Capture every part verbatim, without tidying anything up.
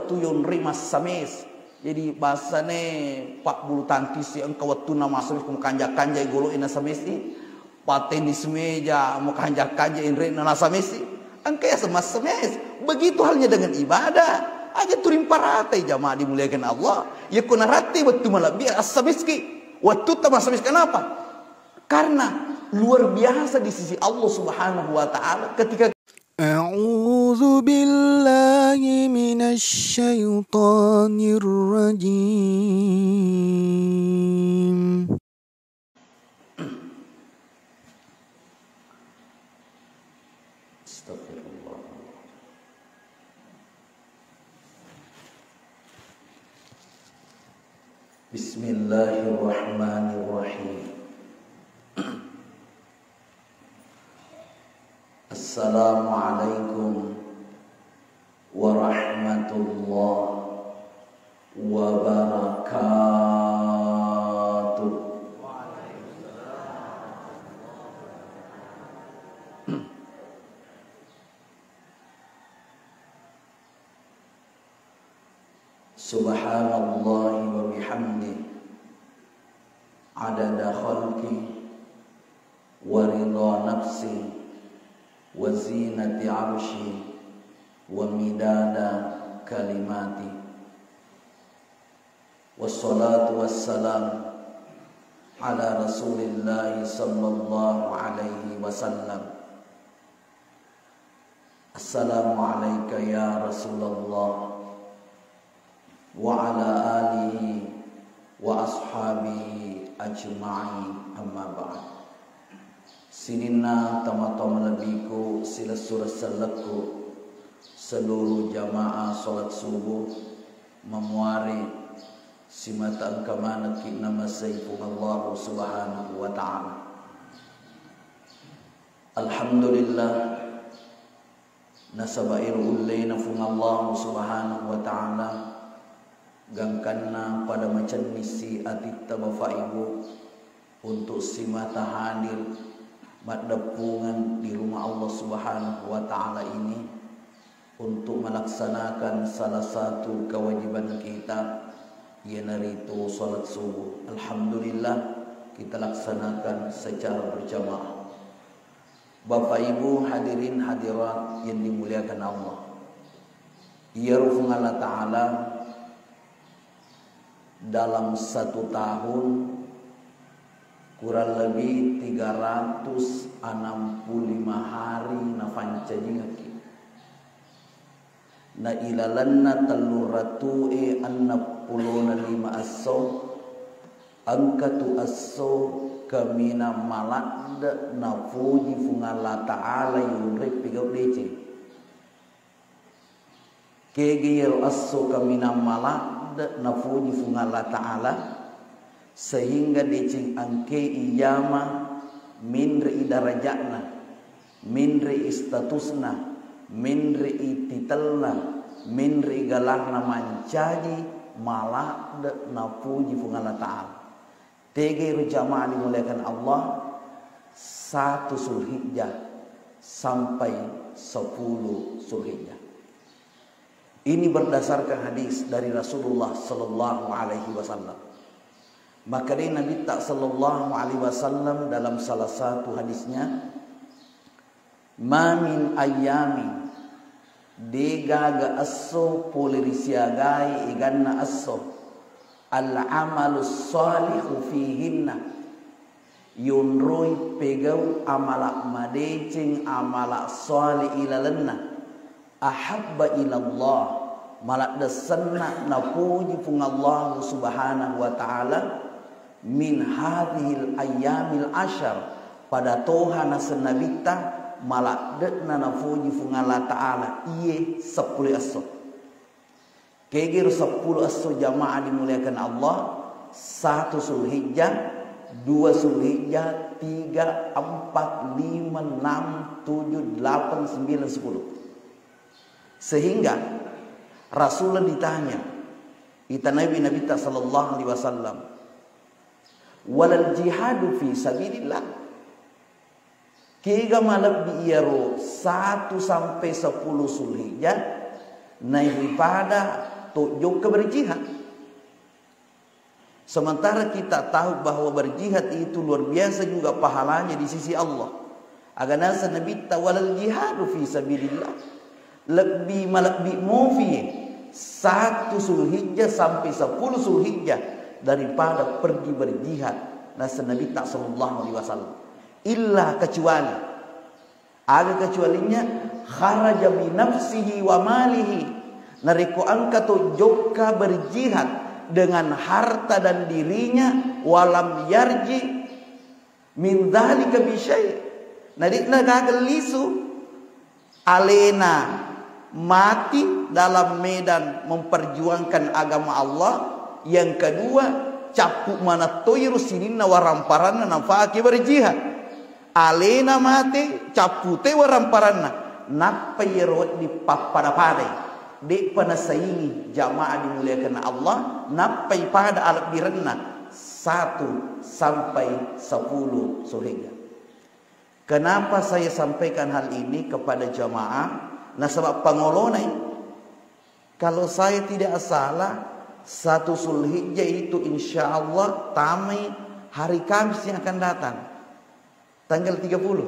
tu yonroi massames. Jadi, bahasane pabbulu tangkis engka wettunna massames, ko makanja-kanja golo'e nassames i. Patenis meja, makanja-kanja inre'na nassames i. Engka yaseng massames. Begitu halnya dengan ibadah. Aja turing paratai, jamaah dimuliakan Allah. Yakko naratte wettu malebbi, assameski. Wettutta massames, kenapa? Karena luar biasa di sisi Allah Subhanahu wa Ta'ala ketika أعوذ بالله من الشيطان الرجيم. أستغفر الله. بسم الله الرحمن الرحيم. السلام عليكم ورحمة الله وبركاته. سبحان الله وبحمده، عدد خلقه ورضا نفسه وزينة عرشه ومداد كلماته. والصلاة والسلام على رسول الله صلى الله عليه وسلم. السلام عليك يا رسول الله وعلى آله وأصحابه أجمعين، أما بعد. Sininna tomatoa malebbiku, silessureng sellekku, seluruh jamaah salat subuh, mamuare simata engka manekki namasei Puang Allah Subhanahu wa Ta'ala. Alhamdulillah, nasaba ero ullena Puang Allah Subhanahu wa Ta'ala, gangkanna pada macennisi atitta Bapak Ibu untuk simata hadir maddeppungeng di rumah Allah Subhanahu wa Ta'ala ini untuk melaksanakan salah satu kewajiban kita, iyanaritu salat subuh. Alhamdulillah, kita laksanakan secara berjamaah. Bapak Ibu hadirin hadirat yang dimuliakan Allah. Iyaro Puang Allah Ta'ala dalam satu tahun kurang lebih tiga ratus enam puluh lima hari nafancajingekki. Na ilalenna telluratu'e enneng pulona lima esso, engkatu esso kaminang maladde napuji Puang Allah Ta'ala yonroi pigau deceng. Kega iyaro esso kaminang maladde napuji Puang Allah Ta'ala, sehingga deceng engkai ijama, menrei darajatna, menrei statusna, menrei titelna, menrei gelarna mancaji maladde napuji Puang Allah Ta'ala. Tega ero jamaah dimuliakan Allah, satu Zulhijjah sampai sepuluh Zulhijjah. Ini berdasarkan hadis dari Rasulullah sallallahu alaihi wasallam. Makkedai Nabitta sallallahu alaihi wasallam dalam salah satu hadisnya, "Ma min ayyamin," degaga esso pole risiagai eganna esso, "al-amalus salihu fihinna," yonroi pegau amala madeceng, amala saleh ilalenna, "ahabba ilallah," maladde senna napuji Puang Allah Subhanahu wa Ta'ala, "min hadhil ayyamil ashar," pada toha naseng Nabitta, maladde'na napuji Puang Allah Ta'ala iye seppulo esso. Kegiro seppulo esso jamaah dimuliakan Allah, satu Zulhijjah, dua Zulhijjah, tiga, empat, lima, enam, tujuh, delapan, sembilan, sepuluh. Sehingga Rasulullah ditanya, itanaiwi Nabitta sallallahu alaihi wasallam, "Walal jihadu fi sabilillah." Kega malebbi iyaro satu sampai sepuluh Zulhijjah, naipada jokka berjihad. Sementara kita tahu bahwa berjihad itu luar biasa juga pahalanya di sisi Allah. Aga naseng Nabitta, "Walal jihadu fi sabilillah." Lebbi malebbi mufi satu Zulhijjah sampai sepuluh Zulhijjah daripada pergi berjihad, naseng Nabitta sallallahu alaihi wasallam. Illa, kecuali, aga kecualinya? Kharaja bi nafsihi wa malihi. Narekko engka to jokka berjihad dengan harta dan dirinya, walam yarji min dzalika bi syai'. Na de'na gaga lisu, alena mati dalam medan memperjuangkan agama Allah. Yang kedua, cappu manettoiro sininna waramparanna nafake berjihad. Alena mate, cappu te waramparanna, nappai iyaro wedding pappada-padai. De'pa nasaingi jamaah dimuliakan Allah, nappai pada alebbirenna satu sampai sepuluh Zulhijjah. Kenapa saya sampaikan hal ini kepada jamaah? Nasaba pangolonai. Kalau saya tidak salah, satu Zulhijjah itu insya Allah tamai hari Kamis yang akan datang. Tanggal tiga puluh.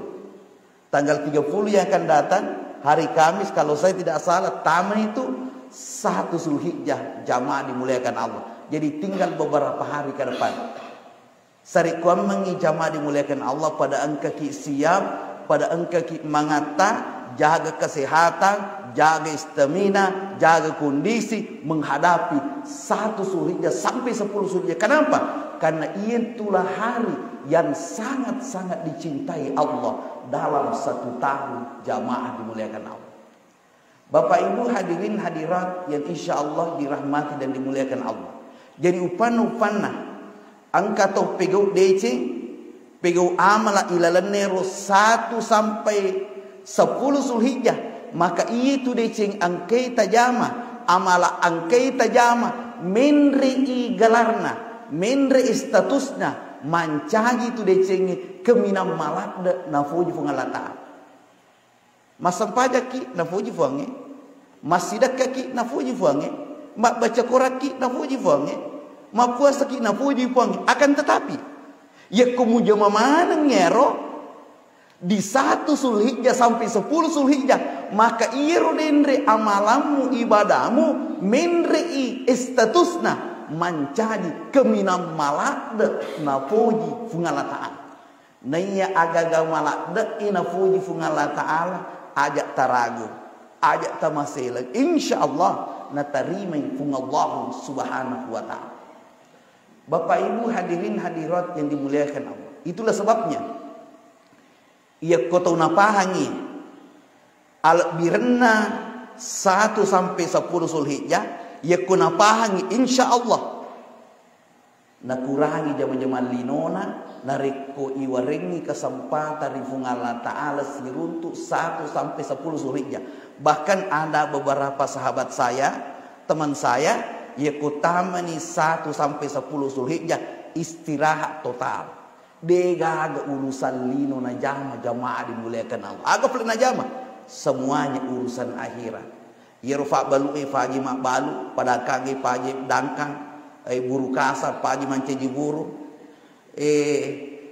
Tanggal tiga puluh yang akan datang, hari Kamis, kalau saya tidak salah, tamai itu satu Zulhijjah, jamaah dimuliakan Allah. Jadi tinggal beberapa hari ke depan. Sarekkuammengngi jamaah dimuliakan Allah, pada engkaki siap, pada engkaki mangatta, jaga kesehatan, jaga istamina, jaga kondisi menghadapi satu Zulhijjah sampai sepuluh Zulhijjah. Kenapa? Karena itulah hari yang sangat-sangat dicintai Allah dalam satu tahun, jamaah dimuliakan Allah. Bapak Ibu hadirin hadirat yang insya Allah dirahmati dan dimuliakan Allah. Jadi upanna-upanna engka to pegau deceng, pegau amala ilalennero satu sampai sepuluh Zulhijjah, maka itu deceng engkai tajama, amala engkai tajama, menrei gelarna, menrei statusna, mancaji tu decengnge keminang maladde nafoji Puang Allah Ta'ala. Massempajakki, nafoji Puangnge. Massidekkaki, nafoji Puangnge. Mabbaca korakki, nafoji Puangnge. Mappuasaki, nafoji Puangnge. Akan tetapi, yakko mujama maneng ero di satu Zulhijjah sampai sepuluh Zulhijjah, maka iyaro denre amalammu, ibadahmu, menrei statusna mancaji keminang maladde nafoji Puang Allah Ta'ala. Naiya agaga maladde'i nafoji Puang Allah Ta'ala, aja taragu, aja tamaseleng. Insya Allah natarimai Puang Allah Subhanahu wa Ta'ala. Bapak Ibu hadirin hadirat yang dimuliakan Allah. Itulah sebabnya, yakko tau napahangi alebbirenna satu sampai sepuluh Zulhijjah, yakko napahangi, insya Allah nakurangi jama-jamang linona, narekko iwarengngi kesempatan ri Puang Allah Ta'ala siruntuk satu sampai sepuluh Zulhijjah. Bahkan ada beberapa sahabat saya, teman saya, yakko tamani satu sampai sepuluh Zulhijjah, istirahat total. Degaga urusan lino najama, jamaah dimuliakan Allah. Aga pole najama? Semuanya urusan akhirat. Iyaro fabbalu'e faji mabbalu, padangkangnge faji dangkang, eh, buru kasar faji mancaji buru. Eh,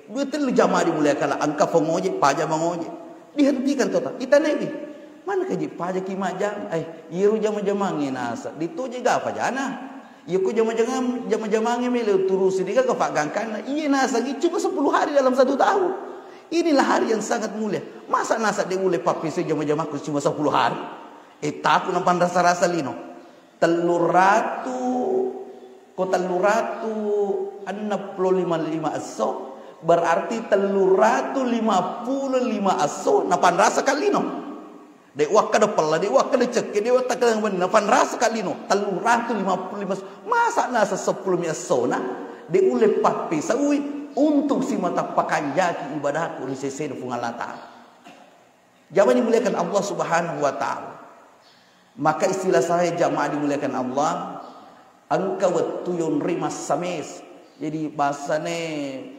dua tellu jamaah dimuliakan Allah, engka fangoje, paja mangoje. Dihentikan total. Itanaiwi, mana kaji pajaki majama? Eh, iyaro jama-jamangnge nasa, ditoje ga pajana. Iyako jama-jamang-, jama-jamangnge melo turusi, degaga faggangkanna. Iye nasengngi cuma sepuluh hari dalam satu tahun. Inilah hari yang sangat mulia. Masa nasa de ulle pappesei jama-jamakku cuma sepuluh hari? Eh, taku napanrasa-rasa lino. Telluratu, ko telluratu enneng pulo lima, lima esso, berarti telluratu lima pulo lima esso napanrasa kallino. De wakkeda pella, de wakkeda cekke, de wakkeda wenni, napanrasa kallino, telluratu lima pulo lima esso. Masa nasa seppulo mi essona de ulle pappesaui untuk simata pakanjaki ibadahku ri sesena Puang Allah Ta'ala. Jamaah dimuliakan Allah Subhanahu wa Ta'ala. Maka istilah saya jamaah dimuliakan Allah, engka wettu yonroi massames. Jadi bahasane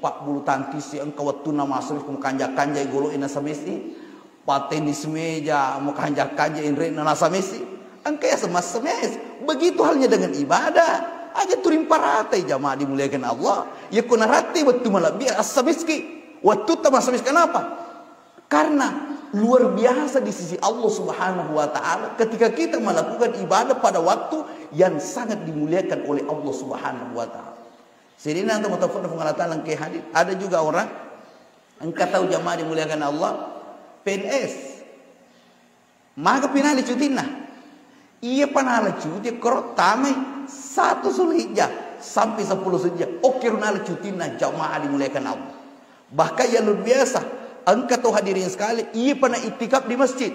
pabbulu tangkis engka wettunna massames, ko makanja-kanja golo'e nasamesi, patenis meja makanja-kanja inre'na nasamesi. Engka yaseng massames. Begitu halnya dengan ibadah. Aja turing paratai, jamaah dimuliakan Allah. Yakko narattai wettu malebbi, assamiski. Wettutta massames, kenapa? Karena luar biasa di sisi Allah Subhanahu wa Ta'ala ketika kita melakukan ibadah pada waktu yang sangat dimuliakan oleh Allah Subhanahu wa Ta'ala. Sehingga nanti mutafaq Puang Allah Ta'ala ke hadir. Ada juga orang, engka tau, jamaah dimuliakan Allah, P N S. Maka pinali cutinna. Iya panala cuti koro tamai satu Zulhijjah sampai sepuluh Zulhijjah. Oke, runala cutinna, jamaah dimuliakan Allah. Bahkan yang luar biasa, engka tau hadirin sekali, iya pana itikaf di masjid.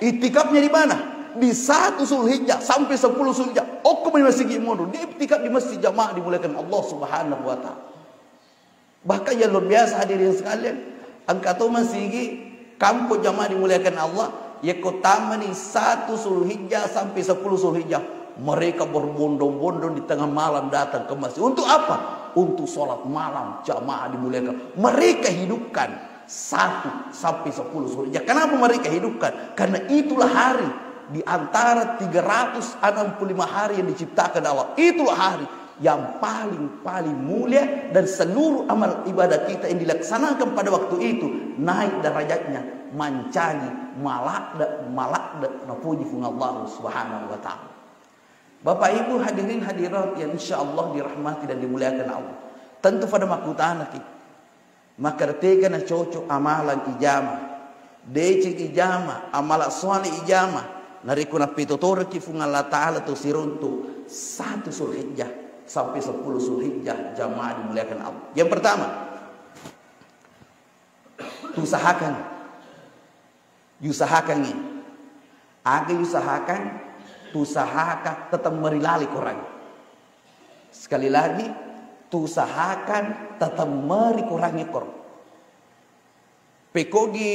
Itikafnya di mana? Di satu Zulhijjah sampai sepuluh Zulhijjah. Okko mani masigi monro, dia itikaf di masjid, jamaah dimuliakan Allah Subhanahu wa Ta'ala. Bahkan yang luar biasa, hadirin sekalian, engka to masigi kampung, jamaah dimuliakan Allah, yakko tamani satu Zulhijjah sampai sepuluh Zulhijjah, mereka berbondong-bondong di tengah malam datang ke masjid. Untuk apa? Untuk sholat malam, jamaah dimuliakan. Mereka hidupkan satu sampai sepuluh Zulhijjah. Kenapa mereka hidupkan? Karena itulah hari di antara tiga ratus enam puluh lima hari yang diciptakan Allah. Itulah hari yang paling-paling mulia, dan seluruh amal ibadah kita yang dilaksanakan pada waktu itu naik derajatnya, mancaji malakde, malakde napuji Puang Allah Subhanahu wa Ta'ala. Bapak Ibu hadirin hadirat yang insya Allah dirahmati dan dimuliakan Allah. Tentu pada makkutanaki, makkeda tega nacoco amalang ijama, deceng ijama, amala soleh ijama, narekko nappitotorengki Puang Allah Ta'ala to siruntu satu Zulhijjah sampai sepuluh Zulhijjah, jamaah dimuliakan Allah. Yang pertama, usahakan, usahakangi. Aga usahakan, usahakan tetap merilali korang. Sekali lagi, usahakan tetap meri kurangi kor. Pekogi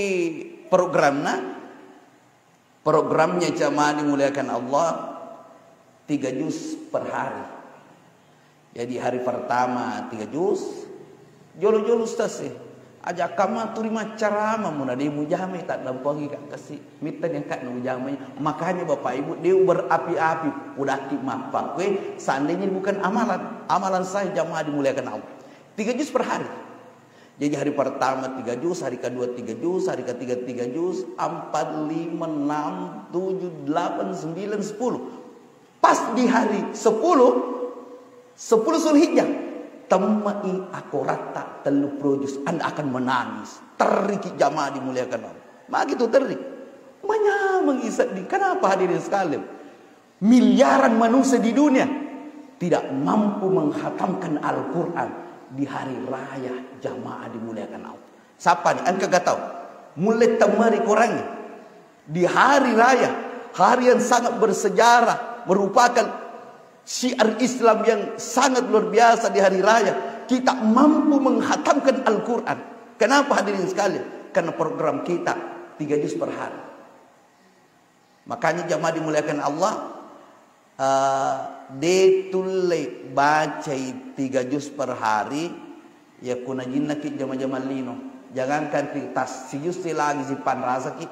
programna, programnya jamaah dimuliakan Allah, tiga juz per hari. Jadi hari pertama tiga juz, jolo-jolo ustaz e. Aja kamma turi maccarama muna de mujamai, tak dampangi kak kasi. Mittani angka na ujamai. Makanya Bapak Ibu, de berapi-api, udaki mappa kue, seandainya bukan amalan. Amalan saya jamaah dimuliakan Allah. Tiga juz per hari. Jadi hari pertama tiga juz, hari kedua tiga juz, hari ketiga tiga juz, empat, lima, enam, tujuh, delapan, sembilan, sepuluh. Pas di hari sepuluh, sepuluh Zulhijjah, temmai akoratta tellu puluh juz, Anda akan menangis. Terriki jamaah dimuliakan Allah. Magi tu terri. Manyameng isedding. Kenapa hadirin sekalian? Miliaran manusia di dunia tidak mampu menghatamkan Al-Quran di hari raya, jamaah dimuliakan Allah. Sapa ni? Engka gatau. Mulle temmari korangi di hari raya, hari yang sangat bersejarah, merupakan syiar Islam yang sangat luar biasa di hari raya. Kita mampu menghatamkan Al-Quran. Kenapa hadirin sekalian? Karena program kita tiga juz per hari. Makanya jamaah dimuliakan Allah, eh, de tulle bacai tiga juz per hari, ya kuna jinnaki jama-jama lino. Jangankan ti-, tas sijuz lagi sipanrasaki.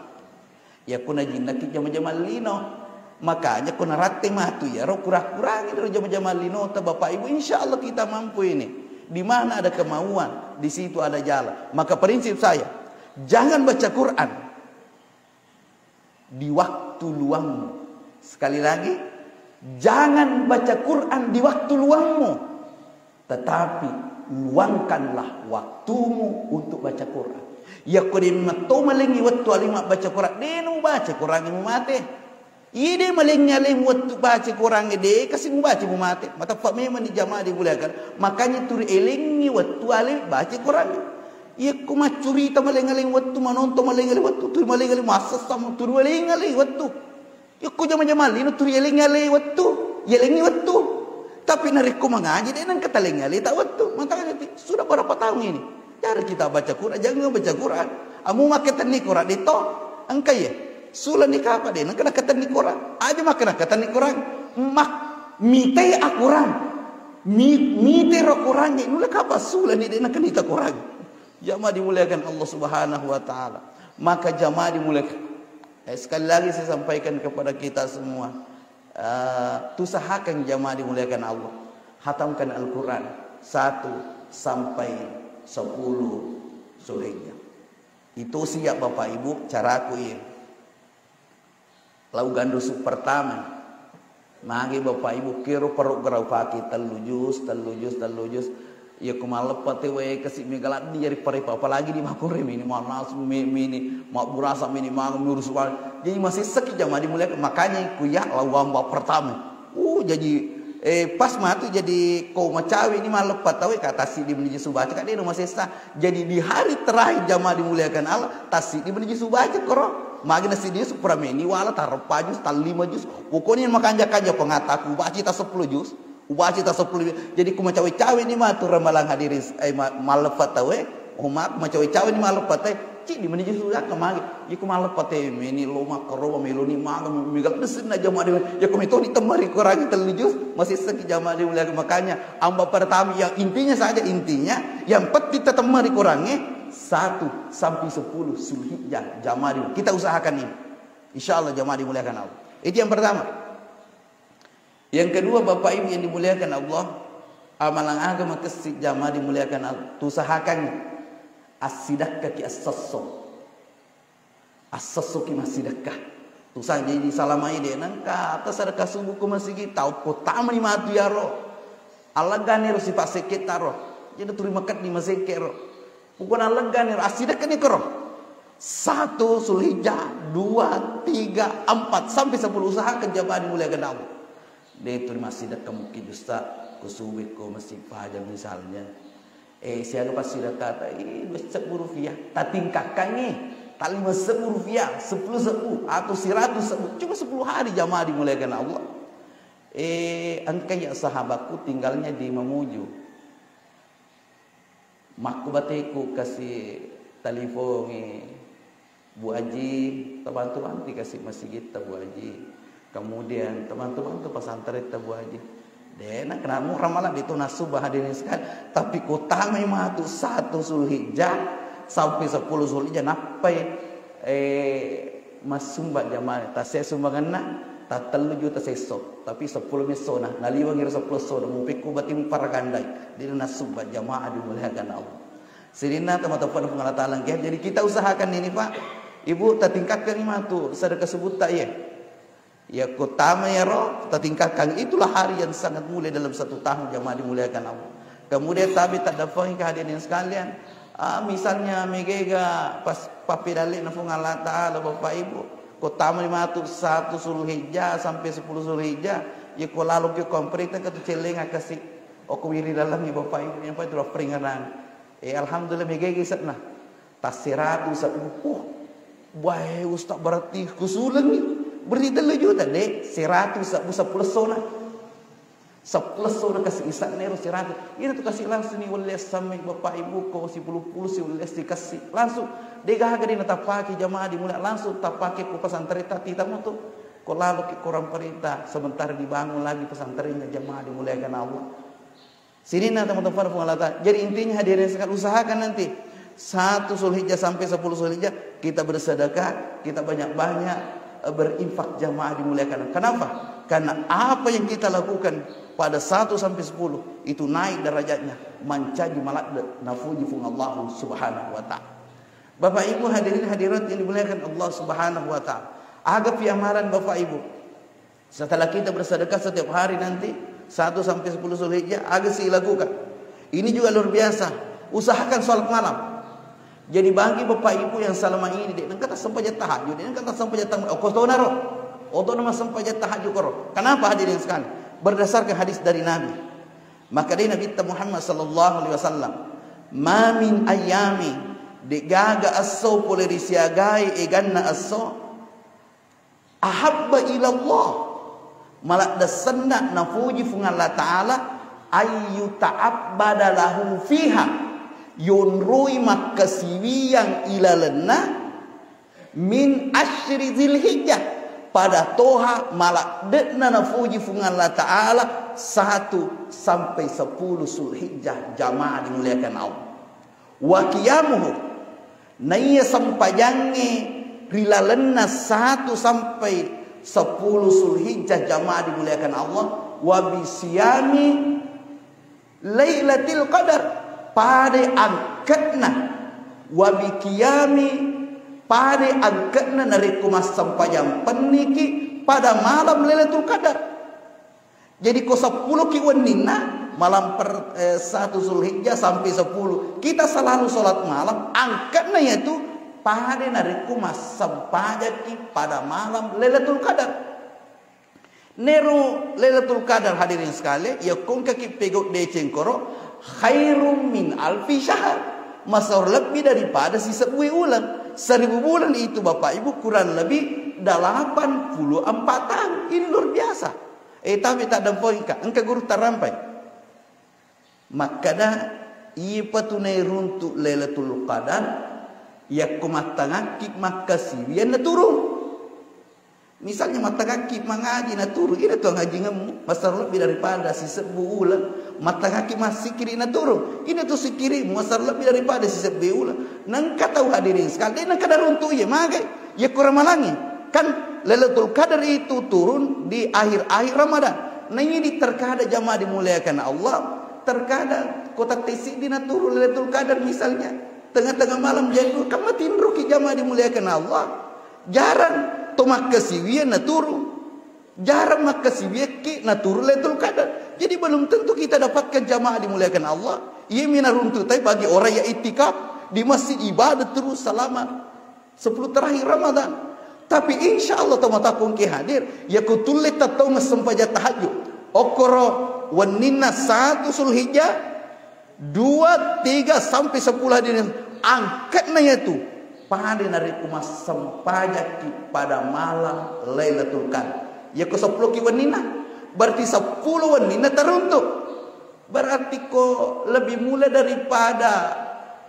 Ya kuna jinnaki jama-jama lino. Makanya kuna ratte matu ya ro kurang-kurangi ro jama-jama lino ta Bapak Ibu, insya Allah kita mampu ini. Di mana ada kemauan, di situ ada jalan. Maka prinsip saya, jangan baca Quran di waktu luangmu. Sekali lagi, jangan baca Quran di waktu luangmu, tetapi luangkanlah waktumu untuk baca Quran. Yakko de metto malengi wettu alima baca Quran, de nu baca Quran mu mate. Iya de malengi alemu wettu baca Quran, de kasi mu baca mu mate. Matappa memang di jamaah dimuliakan. Makanya turi elengi wettu ale baca Quran. Iyakko maccurita malengaleng wettu, manonton malengaleng wettu, tuli malengaleng massessa, tuli malengaleng wettu. Iyakko jama-jama lino tuli elengaleng wettu, yelengi wettu. Tapi narekko mangaji de nengka talengaleta wettu. Makanya ti, sudah berapa tahun ini? Jarang kita baca Quran, jangan baca Quran. Amu makkatenni Quran de to. Engka ye. Sulani kapa de nengka nakatenni Quran. Aja makka nakatenni Quran. Mak mitai akurang. Mi, mitai ro Quran, nulle kapa sulani de nengka nita Quran. Jamaah dimuliakan Allah Subhanahu wa Ta'ala. Maka jamaah dimuliakan, Eh, sekali lagi saya sampaikan kepada kita semua, eh, usahakan jamaah dimuliakan Allah, hatamkan Al-Quran satu sampai sepuluh Zulhijjah. Itu siap Bapak Ibu, caraku iya. Lau ganrusu pertama. Magi Bapak Ibu kiro perut gerau pake tellu jus, tellu jus, tellu jus. Iya ko malleppa te wae kasi mega laddi jari parepa, apalagi di makore mini manas mi-, mini mabburasa mini maga miurus wa-, jadi masessaki jamaah dimuliakan. Makanya ku iya lau amba pertama. Uh, jadi, eh, pas matu jadi ko macawe ni malleppa tawe ka tassiddi meni jus baca ka de masessa. Jadi di hari terakhir jamaah dimuliakan Allah, tassiddi meni jus baca koro. Magi nassiddi jus pura meni wala tareppa jus, tallima jus. Pokoknya makanja-kanja pengataku baca ta sepuluh jus. Ubaca ta sepuluh jus. Jadi ku macawe-cawe ni matu ramalang hadirin, eh, ma-, malleppa tawe. Oh, ma-, macawe-cawe ni malleppa tawe. Ciddi meni jus baca magi. Iku malleppa te meni lo makkoro meloni maga mega desenna jamaah dimuliakan. Iya ko metoni temmari kurangi tellu jus, masessaki jamaah dimuliakan. Makanya amba pertama yang intinya saja, intinya yang penting tetap mari kurangi satu sampai sepuluh Zulhijjah jamaah dimuliakan. Kita usahakan ini. Insya Allah jamaah dimuliakan Allah. Itu yang pertama. Yang kedua, Bapak Ibu yang dimuliakan Allah, amalang agama kessi jamaah dimuliakan Allah. Usahakan assidakkaki assesso. Assessoki massidekka. Tusa jadi salamai de nengka ta sedekah subuh ko masigi tau ko tamani matu yaro. Alleggani ro sipa sekke taro. Jadi turi makeddi masekke ro. Pokokna alleggani ro assidekka ni koro. Satu Zulhijjah, dua, tiga, empat sampai sepuluh usahakan jamaah dimuliakan Allah. De turi massidekka mukki justa ko subuh ko masigi fajar misalnya. Eh, siaga passidakkata, eh, dua sebbu rupiah. Tatingkakkangngi, ta lima sebbu rupiah, sepuluh sebbu, atau seratus sebbu. Cuma sepuluh hari jamaah dimuliakan Allah. Eh, engka iya sahabatku tinggalnya di Mamuju. Makkubateku kasi talifongi Bu Aji, tabantu-bantu kasi masigitta Bu Aji. Kemudian tabantu-bantu pasantaretta Bu Aji. De na kena murah malah itu nasubah hadirin sekalian. Tapi kutamai matu satu Zulhijjah sampai sepuluh Zulhijjah nappai, eh, massumba jamaah. Tasse sumbanganna tatellu juta sesso. Tapi sepuluh messona, naliwangi ro sepuluh essona, mupekku bati muparagandai. De na nasubah jamaah dimuliakan Allah. Sininna teman-teman Puang Allah Ta'ala engke. Jadi kita usahakan ini, Pak. Ibu, tatingkatkan matu sedekah subutta, iya. Ya, kutama ya, ro, tatingkatkan. Itulah hari yang sangat mulia dalam satu tahun, jamaah dimuliakan Allah. Kemudian tabi taddafangi kehadirin sekalian. Ah, misalnya megega pas papidalli na Puang Allah Ta'ala, Bapak Ibu. Kutama matu satu Zulhijjah sampai sepuluh Zulhijjah. Ya, ko lalo ki ko amperita ke tu celenga kasi. Oko wiri dalam ni Bapak Ibu, yang paling tu peringatan. Eh, alhamdulillah, megege ise'na. Tas seratu sebbu. Oh, bae, Ustaz, berarti kusulengi. Berarti tellu juta, de, seratu sebbu sepuluh essona. Sepuluh essona kasi ise'na ero seratu. Ina tu kasi langsung ni welle sammi Bapak Ibu ko sipulu-pulu si welle si kasi. Langsung. De gaga de na tapake jamaah dimulia langsung tapake ko pesantren tati tamu tu. Ko lalo ki korang perintah sementara dibangun lagi pesantrennya jamaah dimuliakan Allah. Sininna teman-teman Puang Allah Ta'ala. Jadi intinya hadirin sekalian, usahakan nanti satu Zulhijjah sampai sepuluh Zulhijjah kita bersedekah, kita banyak-banyak, eh, berinfak jamaah dimuliakan. Kenapa? Karena apa yang kita lakukan pada satu sampai sepuluh itu naik derajatnya, mancaji maladde nafuji Puang Allah Subhanahu wa Ta'ala. Bapak Ibu hadirin hadirat yang dimuliakan Allah Subhanahu wa Ta'ala. Aga pi amalan Bapak Ibu. Setelah kita bersedekah setiap hari nanti, satu sampai sepuluh Zulhijjah, aga si lakukan. Ini juga luar biasa. Usahakan sholat malam. Jadi bagi Bapak Ibu yang selama ini, de nengka tassempajang tahajud, de nengka tassempajang tahajud, oh, kotona ro. Oto nama sempajang tahajud koro. Kenapa hadirin sekalian? Berdasarkan hadis dari Nabi. Maka dari Nabi Muhammad sallallahu alaihi wasallam, "Ma min ayami," de gaga esso pole risiagai eganna esso, "ahabba ilallah," maladde senna nafuji Puang Allah Ta'ala, "ayyuta'abbada lahu fiha," yonroi makkasiwiang ilalenna, "min asyri Zulhijjah," pada toha maladde'na nafuji Puang Allah Ta'ala satu sampai sepuluh Zulhijjah, jamaah dimuliakan Allah. Wa qiyamuhu, naiya sempajangnge ri lalenna satu sampai sepuluh Zulhijjah, jamaah dimuliakan Allah, wa bi siyami Lailatul Qadar, pada angkatna, wa bi qiyami, pada angkatna narekko massempajang penniki pada malam Lailatul Qadar. Jadi ko seppulo ki wenninna, malam per, eh, satu Zulhijjah sampai sepuluh, kita selalu sholat malam, angkatna yaitu pada narekko massempajangki pada malam Lailatul Qadar. Nero Lailatul Qadar, hadirin sekalian, yakko engkaki pegau deceng koro, khairum min alfi syahr. Masero lebbi daripada sisebbui uleng. Seribu bulan itu, Bapak Ibu, kurang lebih delapan puluh empat tahun. Ini luar biasa. Eh, tapi tak dampoingka, engka guru tarampai. Makkada, iyapa tu nairuntu Lailatul Qadar, yakko mattangakki makkasiwiang naturung. Misalnya mattangakki mangaji naturung, ina tu angajingemmu, masero lebbi daripada sisebbu uleng. Mattangakki massikiri naturung, ina tu sikirimu, masero lebbi daripada sisebbu uleng. Nengka tau, hadirin sekalian, de nengka daruntu iya, magai. Yakko ramalangi, kan Lailatul Qadar itu turun di akhir-akhir Ramadan. Nah, ini terkadang jamaah dimuliakan Allah, terkadang ko tette siddi naturung Lailatul Qadar misalnya, tengah-tengah malam jam dua, kan matinroki jamaah dimuliakan Allah. Jarang to makkasiwiang naturung. Jarang makkasiwiakki naturung Lailatul Qadar. Jadi belum tentu kita dapatkan, jamaah dimuliakan Allah. Iya mi naruntu tai bagi orang yang iktikaf di masjid ibadah terus selama sepuluh terakhir Ramadan. Tapi insya Allah, tomatoakku engka hadir, yakko tulle tattau massempajang tahajud. Okkoro wenninna satu Zulhijjah, dua, tiga, sampai sepuluh, hadirin, angkatna yaitu pada narekko massempajangki pada malam Lailatul Qadar. Yakko seppulo ki wenninna, berarti seppulo wenninna taruntu. Berarti ko lebih mulia daripada,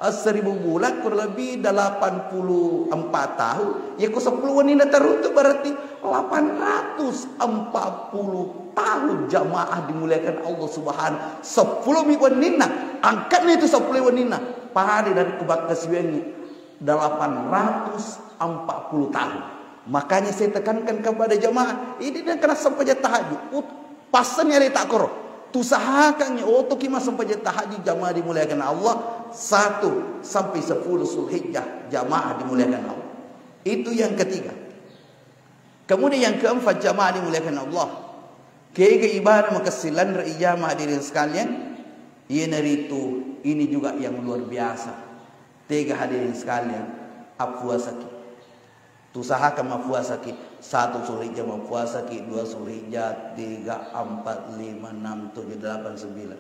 eh, seribu bulan, kurang lebih delapan puluh empat tahun. Yakko seppulo wenninna taruntu, berarti delapan ratus empat puluh tahun, jamaah dimuliakan Allah Subhanahu. Seppulo mi wenninna, angkatna itu seppulo wenninna, pada narekko makkasiwiangngi delapan ratus empat puluh tahun. Makanya saya tekankan kepada jamaah, ini, dan kena sempajang tahajud. Ut-, passanni aleta koro. Usahakangngi otoki massempajang tahajud, jamaah dimuliakan Allah, satu sampai sepuluh Zulhijjah, jamaah dimuliakan Allah. Itu yang ketiga. Kemudian yang keempat, jamaah dimuliakan Allah, kega ibadah makessing lanre ijama, hadirin sekalian, iyanaritu ini juga yang luar biasa. Tega, hadirin sekalian, appuasaki. Usahakan mappuasaki, satu Zulhijjah mappuasaki, dua Zulhijjah, tiga, empat, lima, enam, tujuh, delapan, sembilan.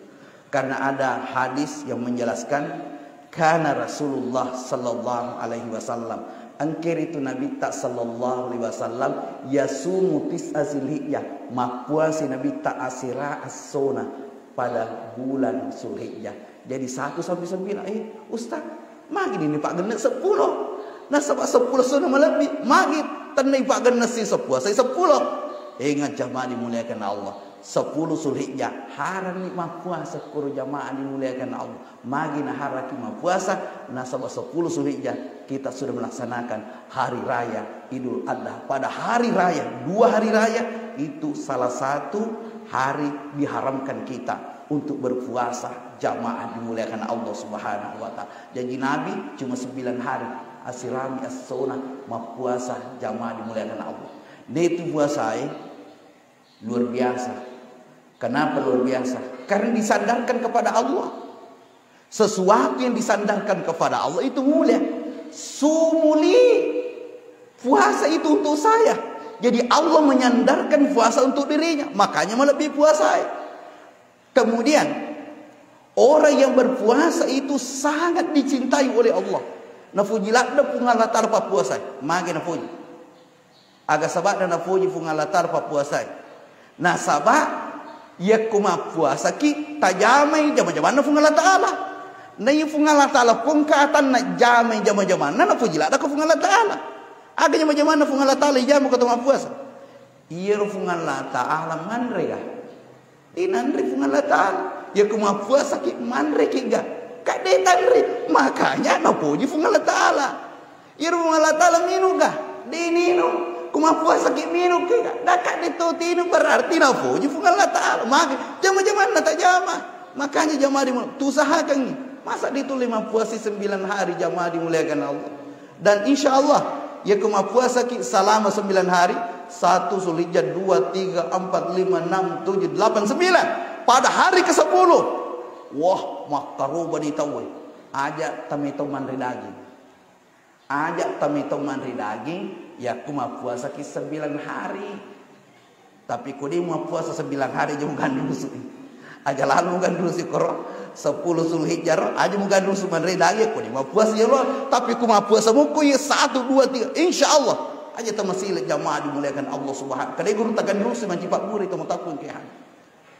Karena ada hadis yang menjelaskan, kana Rasulullah sallallahu alaihi wasallam, engkaritu Nabitta sallallahu alaihi wasallam, yasumu tis'a Zulhijjah, mappuasi Nabitta asera essona pada bulan Zulhijjah. Jadi satu sampai sembilan, eh, Ustaz, magi ni pagenne seppulo? Nasaba seppulo sunnah malebbi, magi tenna ipagenne si seppulo, sai seppulo. Ingat jamaah dimuliakan Allah, sepuluh Zulhijjah, haranni mappuasa koro jamaah dimuliakan Allah. Magi naharaki mappuasa, nasaba sepuluh Zulhijjah kita sudah melaksanakan hari raya Idul Adha. Pada hari raya, dua hari raya, itu salah satu hari diharamkan kita untuk berpuasa, jamaah dimuliakan Allah Subhanahu wa Ta'ala. Janji Nabi cuma sembilan hari, asirami essona mappuasa, jamaah dimuliakan Allah. Netu puasae luar biasa. Kenapa luar biasa? Karena disandarkan kepada Allah. Sesuatu yang disandarkan kepada Allah itu mulia. Sumuli, puasa itu untuk saya. Jadi Allah menyandarkan puasa untuk dirinya, makanya melebihi puasa. Kemudian, orang yang berpuasa itu sangat dicintai oleh Allah. Nafuji ladde Puang Allah Ta'ala pappuasa. Magi nafuji? Aga saba'na nafuji Puang Allah Ta'ala pappuasa. Nasaba yakko mappuasaki, tajamai jama-jamanna Puang Allah Ta'ala. Na iya Puang Allah Ta'ala pongkatanna jamai jama-jamanna, nafuji laddeko Puang Allah Ta'ala. Aga jama-jamanna Puang Allah Ta'ala ijama ko to mappuasa? Iyaro Puang Allah Ta'ala manre ga? Inanre Puang Allah Ta'ala. Yakko mappuasaki, manreki ga? Kadde tanre. Makanya napoji Puang Allah Ta'ala. Iyaro Puang Allah Ta'ala minu ga? Dininung, ku mappuasaki minung ke, daka de to tinung, berarti napoji Puang Allah Ta'ala. Maka jama-jamanna tajama. Makanya jama di tu usahakangi. Masa ditu lima puasa sembilan hari jama dimuliakan Allah. Dan insya Allah, ya ku mappuasaki selama sembilan hari, satu Zulhijjah, dua, tiga, empat, lima, enam, tujuh, delapan, sembilan. Pada hari kesepuluh, wah, makkaroba ni tauwe. Aja tameto manre daging. Aja tameto manre daging, yakku mappuasaki sembilan hari. Tapi ko de mappuasa sembilan hari, aja muganrusu. Aja lalu muganrusu koro sepuluh Zulhijjah ro, aja muganrusu manre daging, ko de mappuasa ya lo. Tapi ko mappuasa mukku ya satu, dua, tiga, insya Allah. Aja tamasile jamaah dimuliakan Allah Subhanahu. Kade guru taganrusu manci pabburi temu takun ke.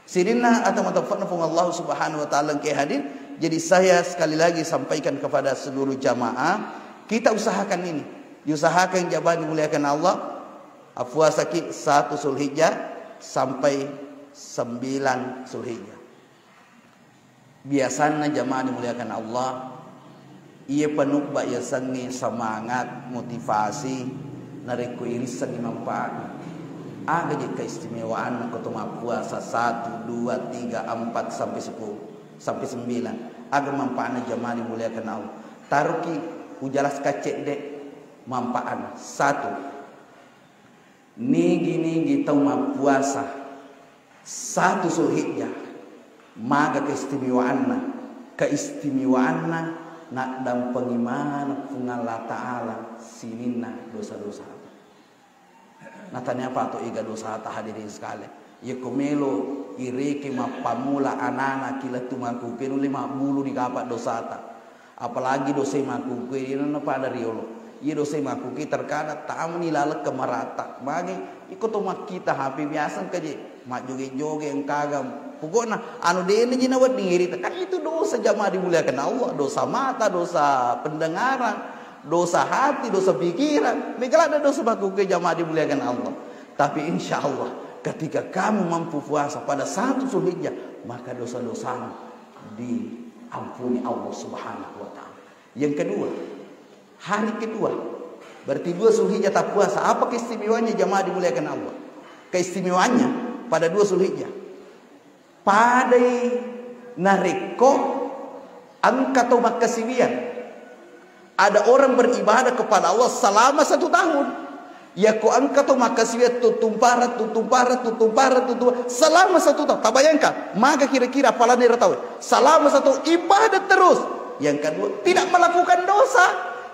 Sininna atau matapakna Puang Allah Subhanahu wa Ta'ala ke hadir. Jadi saya sekali lagi sampaikan kepada seluruh jamaah, kita usahakan ini. Diusahakan jamaah dimuliakan Allah, puasaki satu Zulhijjah sampai sembilan Zulhijjah. Biasanna jamaah dimuliakan Allah, iya panubba yasengnge semangat, motivasi, narekko irissengngi manfaatna. Aga je keistimewaanna ko to mappuasa satu, dua, tiga, empat, sampai sepuluh, sampai sembilan. Aga manfaatna jamaah dimuliakan Allah. Taruki ujelaskan cedde manfaatna. Satu, nigi-nigi tau mappuasa satu Zulhijjah, maga keistimewaanna? Keistimewaanna naddampengi maneng Puang Allah Ta'ala sininna dosa-dosata. Natania pato ega dosata, hadirin sekalian. Yako melo ireke mappamula anana kilettu makkukue nulle mabbulu ni kapa dosata. Apalagi dosa makkukue, iyana pada riolo. Iya dosa makkukue terkadang tamani laleng ke marata. Magi iko to makkita H P biasa engka je majjoge-joge engkaga. Pokokna anu dena je nawedding irita. Kan itu dosa jamaah dimuliakan Allah, dosa mata, dosa pendengaran, dosa hati, dosa pikiran. Mega ladde dosa makkukue jamaah dimuliakan Allah. Tapi insya Allah ketika kamu mampu puasa pada satu Zulhijjah, maka dosa-dosamu diampuni Allah Subhanahu wa Ta'ala. Yang kedua, hari kedua, berarti dua Zulhijjah tak puasa. Apa keistimewaannya jamaah dimuliakan Allah? Keistimewaannya pada dua Zulhijjah, padai narekko engka to makkasiwiang. Ada orang beribadah kepada Allah selama satu tahun. Yako engka to makkasiwiang tuttumpara, tuttumpara, tuttumpara, tuttumpara selama satu tahun. Tabayangkan, maga kira-kira appalanna ero tau selama satu tahun ibadah terus. Yang kedua, tidak melakukan dosa.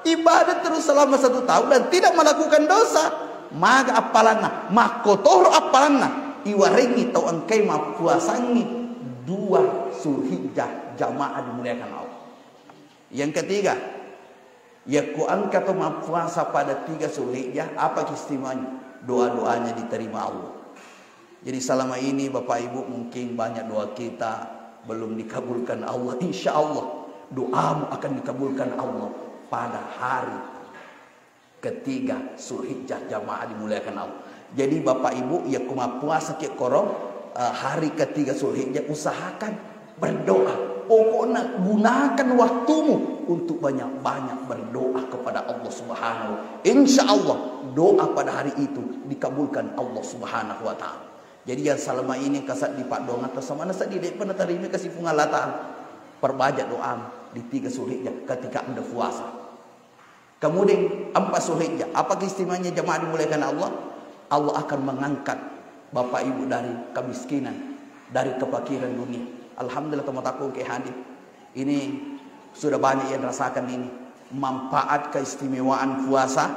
Ibadah terus selama satu tahun dan tidak melakukan dosa. Maga appalanna, makkotoro appalanna. Iwarengi tau engkai mappuasangi dua Zulhijjah jamaah dimuliakan Allah. Yang ketiga, yakko engka to mappuasa pada tiga Zulhijjah, apa keistimewaannya? Doa-doanya diterima Allah. Jadi selama ini Bapak Ibu mungkin banyak doa kita belum dikabulkan Allah. Insya Allah doamu akan dikabulkan Allah pada hari ketiga Zulhijjah jamaah dimuliakan Allah. Jadi Bapak Ibu, yakko mappuasa ki koro, eh, hari ketiga Zulhijjah, usahakan berdoa. Pokokna gunakan waktumu untuk banyak-banyak berdoa kepada Allah Subhanahu. Insya Allah doa pada hari itu dikabulkan Allah Subhanahu wa Ta'ala. Jadi yang selama ini kasaddi paddoangetta, samana seddi de'pa natarima kasi Puang Allah Ta'ala. Perbanyak doa di tiga Zulhijjah ketika Anda puasa. Kemudian empat Zulhijjah, apa keistimewaannya jamaah dimuliakan Allah? Allah akan mengangkat Bapak Ibu dari kemiskinan, dari kefakiran dunia. Alhamdulillah, teman-teman ke hadir. Ini sudah banyak yang rasakan ini. Manfaat keistimewaan puasa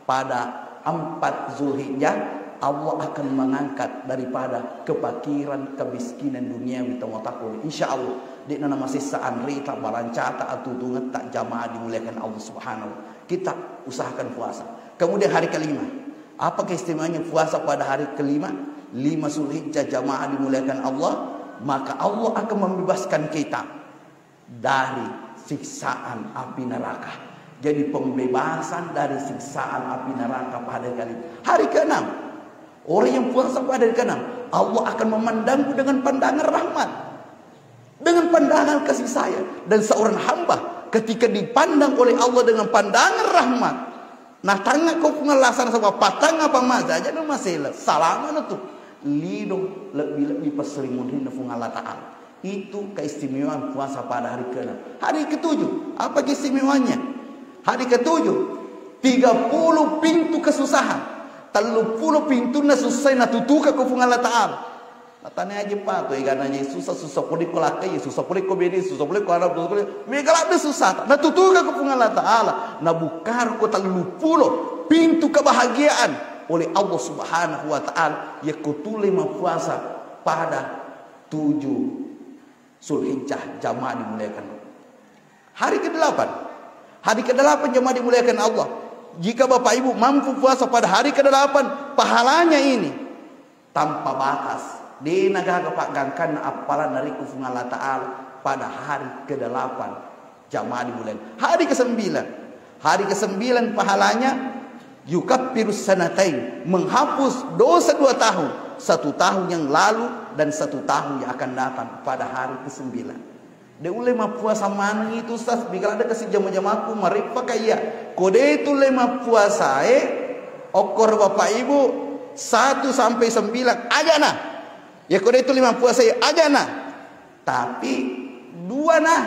pada empat Zulhijjah, Allah akan mengangkat daripada kefakiran, kemiskinan duniawi, teman-teman. Insya Allah, de'na namasessa anreta, barancata, atutungetta jamaah dimuliakan Allah Subhanahu. Kita usahakan puasa. Kemudian hari kelima. Apa keistimewaannya puasa pada hari kelima? Lima Zulhijjah jamaah dimuliakan Allah, maka Allah akan membebaskan kita dari siksaan api neraka. Jadi pembebasan dari siksaan api neraka pada hari kelima. Hari keenam, orang yang puasa pada hari keenam, Allah akan memandangmu dengan pandangan rahmat. Dengan pandangan kasih sayang. Dan seorang hamba ketika dipandang oleh Allah dengan pandangan rahmat, Natangnga ko Puang Allah sana, saba patangnga pammaja aja na masela. Salama na tu. Lido lebbi-lebbi passerimunrinna Puang Allah Ta'ala. Itu keistimewaan puasa pada hari keenam. Hari ketujuh, apa keistimewaannya? Hari ketujuh, tiga puluh pintu kesusahan. Tellu pulo pintunna sussai natutuka ko Puang Allah Ta'ala. Natane aja pato, egana je susah, susah pole ko lakkai, susah pole ko bene, susah pole ko anak, susah pole. Mega ladde susah. Natutuka ko Puang Allah Ta'ala. Nabukkaro ko tellu pulo pintu kebahagiaan oleh Allah Subhanahu wa Ta'ala. Yakko tuli mappuasa pada tujuh Zulhijjah, jamaah dimuliakan. Hari kedelapan. Hari kedelapan, jamaah dimuliakan Allah. Jika Bapak Ibu mampu puasa pada hari kedelapan, pahalanya ini tanpa batas. De nagaga paggangkanna appalanna ri Puang Allah Ta'ala pada hari kedelapan, jamaah dimuliakan. Hari kesembilan. Hari kesembilan pahalanya yukaffiru sanatain, menghapus dosa dua tahun, satu tahun yang lalu dan satu tahun yang akan datang pada hari kesembilan. De ulle mappuasa maneng itu, Ustaz, bigala de kasi jama-jamaku mareppa ka iya. Ko de tulle mappuasae, okkoro Bapak Ibu, satu sampai sembilan aja nah. Ya ko de tulle mappuasae aja nah. Tapi dua nah.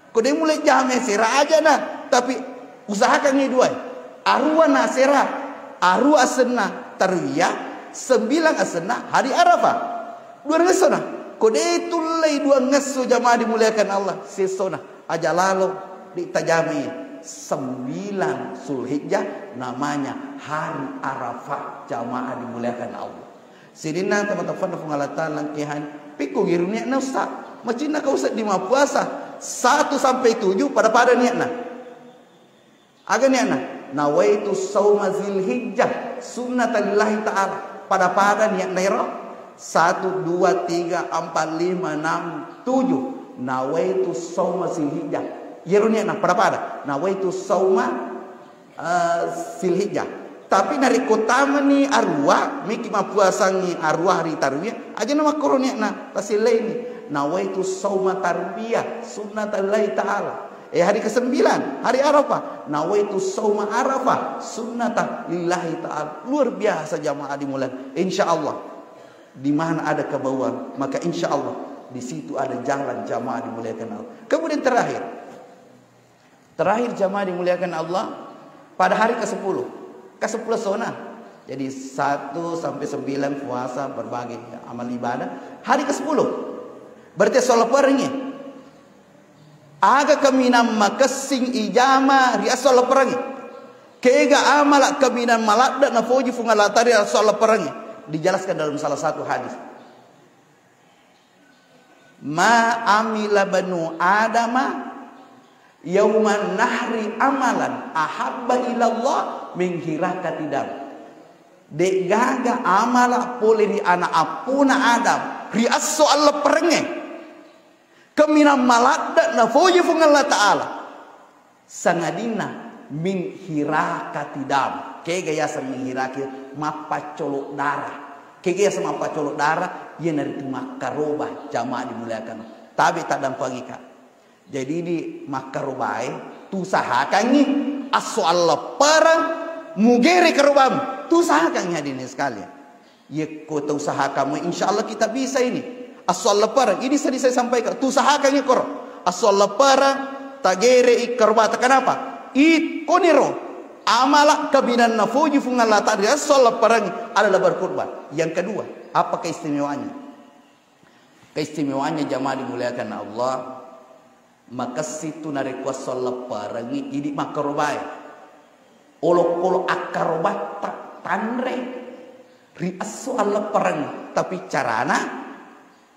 Ko de mulle jame sera aja nah. Tapi usahakan ni dua. Arua na sera, arua asenna tarwiyah, sembilan asenna hari Arafah. Dua ngesso na. Ko de tullei dua ngesso, jamaah dimuliakan Allah, sessona. Aja lalo di tajami sembilan Zulhijjah, namanya hari Arafah, jamaah dimuliakan Allah. Sininna teman-teman Puang Allah Ta'ala langkehan, pikku giru niatna Ustaz. Macinna kau seddi mappuasa satu sampai tujuh pada-pada niatna. Aga niatna? Nawaitu sauma Zilhijjah sunnatan lillahi ta'ala. Pada-pada niatna ero. Satu, dua, tiga, empat, lima, enam, tujuh. Nawaitu sauma Zilhijjah. Iyaro niatna pada-pada. Nawaitu sauma, eh, Zilhijjah. Tapi narekko tamani arua, miki mappuasangi arua hari tarwiyah, aja na makkoro niatna, tasillaini. Nawaitu sauma tarwiyah sunnatan lillahi ta'ala. Eh, hari kesembilan, hari Arafah. Nawaitu sauma Arafah sunnatan lillahi ta'ala. Luar biasa, jamaah dimuliakan. Insya Allah, di mana ada kebauan, maka insya Allah di situ ada jalan, jamaah dimuliakan Allah. Kemudian terakhir, terakhir, jamaah dimuliakan Allah, pada hari kesepuluh. Kesepuluh sona. Jadi satu sampai sembilan puasa, berbagai amal ibadah. Hari kesepuluh. Berarti esso lepperengngi. Aga kaminang makessing ijama ri esso lepperengngi? Kega amala kaminang maladde nafoji Puang Allah Ta'ala ri esso lepperengngi? Dijelaskan dalam salah satu hadis. Ma amila banu Adama yauman nahri amalan ahabba ilallah min hirakati dam. De'gaga amala pole ri ana appona Adam ri esso allepperengnge. Kaminang maladde nafoji Puang Allah Ta'ala. Sangadinna min hirakati dam. Kega yaseng min hiraki? Mappaccolo darah. Kega yaseng mappaccolo darah? Iyanaritu makkaroba, jamaah dimuliakan. Tabe taddampengika. Jadi di makkarobae, tusahakangngi esso alleppereng mugere karobamu. Tusahakangngi hadirin sekalian. Yekko tausahakan mo, insya Allah kita bisa ini. Esso alleppereng, ini sering saya sampaikan. Tusahakan ikkoro. Esso alleppereng, tagerei karobata. Kenapa? Ikkoniro amala kaminang nafoji Puang Allah Ta'ala ri esso alleppereng adalah berkurban. Yang kedua, apa keistimewaannya? Keistimewaannya, jamaah dimuliakan Allah, makessing tu narekko esso allepperengngi idi makkarobae. Olokolo akkarobatta tanre ri esso alleppereng. Tapi carana,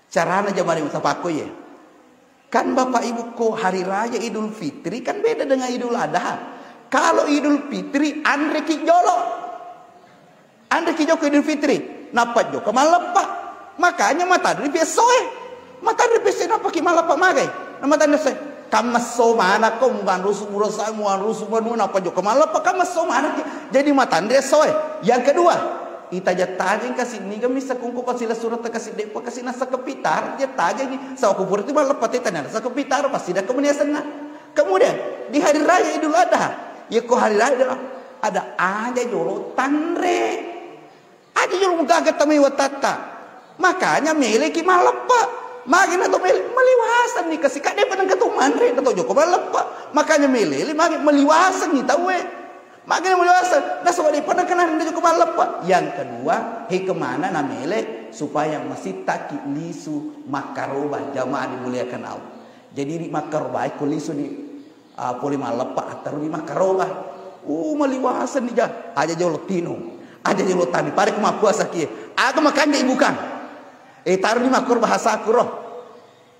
carana, jamaah di mutapakko ye. Kan Bapak Ibu, ko hari raya Idul Fitri kan beda dengan Idul Adha. Kalau Idul Fitri anreki jolo. Anreki jokka Idul Fitri, nappa jokka malleppa. Makanya matanre pi essoe. Matanre pi essoe, nappaki malleppa magai. Na matanre essoe. Kammesso manakko, muanrusu burosa, muanrusu manu, nappa jokka malleppa, kammesso manakki. Jadi matanre essoe. Yang kedua, itajeng-tajeng kasi, niga missa kungku pasilessuretta kasi, de'pa kasi nassakepitaro, jeng-tajengi. Saba ku purati malleppa teta nassakepitaro, pasti dakka meni asenna. Kemudian, di hari raya Idul Adha, yekko hari raya Idul Adha, Ada aja jolo tanre. Aja jolo mugaga tamai watatta. Makanya meleki malleppa. Magi na to mele, maliwasanni kasi kadde pa nengka to manre na to joko malleppa. Makanya meleli magi maliwasanni tauwe. Magi na maliwasang. Nasaba de pa nengka nanre joko malleppa. Yang kedua, hikmana na mele supaya masittaki lisu makkaroba jamaah dimuliakan Allah. Jadi ri makkaroba ko lisu ni Ah, pole malleppa, attaruni makkaroba. Uh, maliwasenni ja. Aja jolo tino. Aja jolo tani. Pare ku mappuasa kie. Aga makanja ibuka. Eh, taruni makkoro bahasaku ro.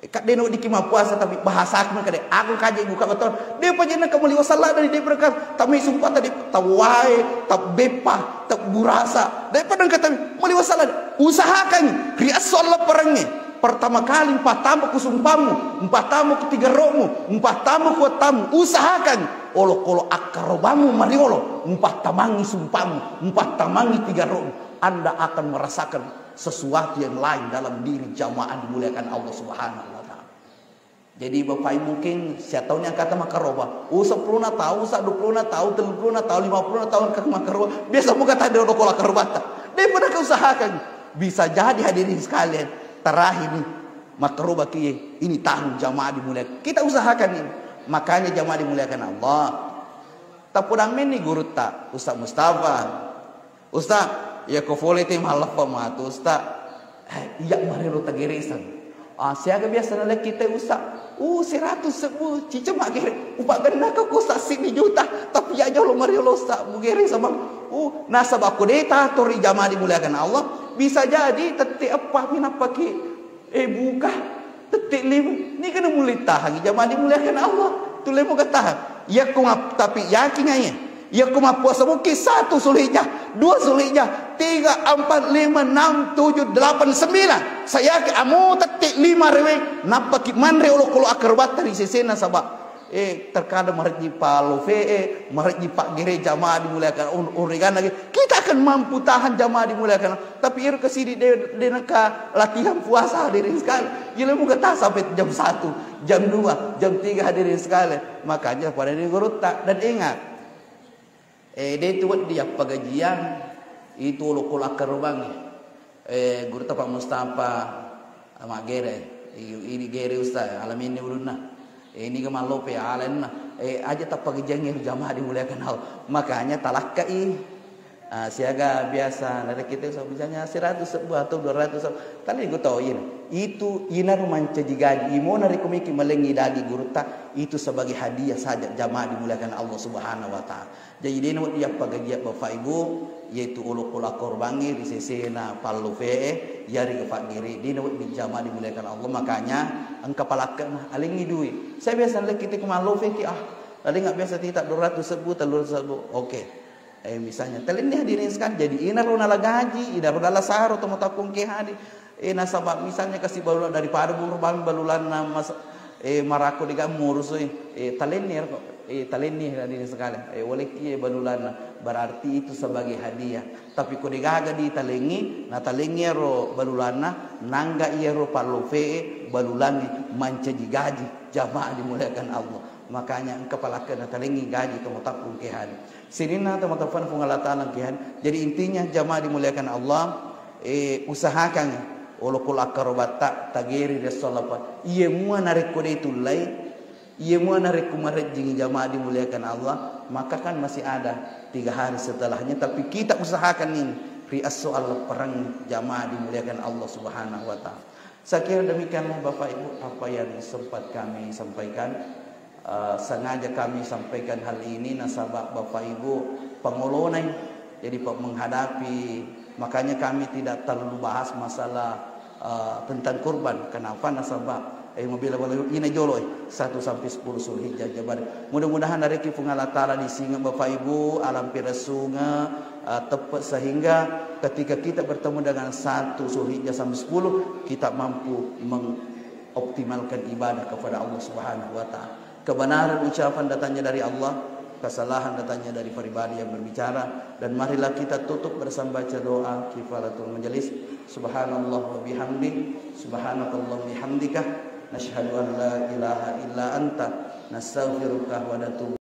Eh, kadde no diki mappuasa, tapi bahasaku maka de. Aku kaja ibuka betul. De pa jenna ka maliwasalla dari de berkat. Tami sumpah tadi tawae, tabeppa, taburasa. De pa nengka tami maliwasalla. Usahakan ri esso Allah perengnge. Pertama kali mpattama ku sumpammu, mpattama ku tigaro'mu, mpattama ku wattamu, usahakan olokolo akkarobammu mariolo, mpattamangi sumpammu, mpattamangi tigaro'mu. Anda akan merasakan sesuatu yang lain dalam diri jamaah dimuliakan Allah Subhanahu wa Ta'ala. Jadi Bapak Ibu, mungkin siatauni angkata makkaroba, usa pulona tau, usa dua pulona tau, tellu pulona tau, lima pulona tau angkata makkaroba, biasa muka tadi olokolo akkarobatta. De pa nengka usahakan. Bisa jadi hadirin sekalian, terakhir nih, makkaroba kie, ini tahun jamaah dimuliakan. Kita usahakan ini. Makanya jamaah dimuliakan Allah. Tapodammenni gurutta, Ustaz Mustafa. Ustaz, iya ko fole te malleppa matu, Ustaz. Eh, iya marelo tageresang. Ah, siaga biasa nalekki te, Ustaz? Uh, seratus sebbu, ciceng maggere. Upagennaka ko Ustaz, sini juta, tapi iya jolo mariolo, Ustaz, mugere sama. Uh, nasaba ko de tato ri jamaah dimuliakan Allah, bisa jadi tette eppa mi nappaki, eh, buka, tette lima. Niga na mulle tahangi jamaah dimuliakan Allah? Tulle muka tahang. Iya ko map-, tapi yakin aja. Iya ko mappuasa mungkin satu Zulhijjah, dua Zulhijjah, tiga, empat, lima, enam, tujuh, delapan, sembilan. Saya yakin amo tette lima rewe, nappaki manre olokolo akkarobatta ri sesena saba. Eh, terkadang marejji palofe'e, marejji paggere jamaah dimuliakan, un-, unregan lagi. Kita akan mampu tahan jamaah dimuliakan. Tapi iro kesidi de, de nengka latihan puasa hadirin sekali. Gila muka tahan sampai jam satu, jam dua, jam tiga hadirin sekali. Makanya pada di gurutta. Dan ingat, Eh, de tu wedding appagajiang, itu olokolo akkarobangnge. Eh, gurutta Pak Mustafa, maggere, i-, ini gere Ustaz, alaminni ulunna. Eh, ini ga mallope alenna. Eh, aja tappagajiangngi jamaah dimuliakan Allah. Makanya talakkai. Ah, siaga biasa, narekki te, misalnya seratus sebbu atau dua ratus sebbu. Tali ku tau ina. Itu inaro mancaji gaji. Imo narekko miki malengi dagi gurutta, itu sebagai hadiah saja jamaah dimuliakan Allah Subhanahu wa Ta'ala. Jaji, de nawedding yappagajia Bapak Ibu, yaitu olokolo akkarobangnge ri sesena pallofe'e, yarega paggere, de nawedding jamaah dimuliakan Allah. Makanya engka palakke'na, alengngi dui. Saya biasa lekki te ko mallofeki, ah, paling nggak biasa tita dua ratus sebbu, tellu ratus sebbu. Oke. Eh, misalnya, talenni hadirin sekalian, jadi inaro nala gaji, inaro nala saro, tomo takkongke hadi. Eh, nasaba misalnya kasi balula daripada buru bami balulanna mas-, eh, marako dega murusu, eh, talenni ero, eh, talenni hadirin sekalian. Eh, wale kie balulanna, berarti itu sebagai hadiah. Tapi ko degaga ditalengi, natalengi ero balulanna, nangga iyaro pallofee balulangnge mancaji gaji jamaah dimuliakan Allah. Makanya engka palakka natalengi gaji tomo takkungke hadi. Sininna tomatoppana Puang Allah Ta'ala engke hadi. Jadi intinya jamaah dimuliakan Allah, eh, usahakan olokolo akkarobatta tageri ri esso lapang. Iye mua narekko de tullai, iye mua narekko marejjingi jamaah dimuliakan Allah, maka kan masih ada tiga hari setelahnya. Tapi kita usahakan ini ri esso allappereng jamaah dimuliakan Allah Subhanahu wa Ta'ala. Saya kira demikianlah Bapak Ibu apa yang sempat kami sampaikan. Eh, sengaja kami sampaikan hal ini nasaba Bapak Ibu pangolonai. Jadi, Pak, menghadapi, makanya kami tidak terlalu bahas masalah, eh, tentang kurban. Kenapa? Nasaba, eh, mabela wala ina jolo, eh, satu sampai sepuluh Zulhijjah jabari. Mudah-mudahan narekki Puang Allah Ta'ala disinga Bapak Ibu, alampe resunga, eh, tepat sehingga ketika kita bertemu dengan satu Zulhijjah sampai sepuluh, kita mampu meng- optimalkan ibadah kepada Allah Subhanahu wa Ta'ala. Kebenaran ucapan datangnya dari Allah, kesalahan datangnya dari pribadi yang berbicara. Dan marilah kita tutup bersama baca doa kifaratul majelis. Subhanallah wa bihamdi, subhanakallah bihamdika, nashhadu an la ilaha illa anta, nastaghfiruka wa natubu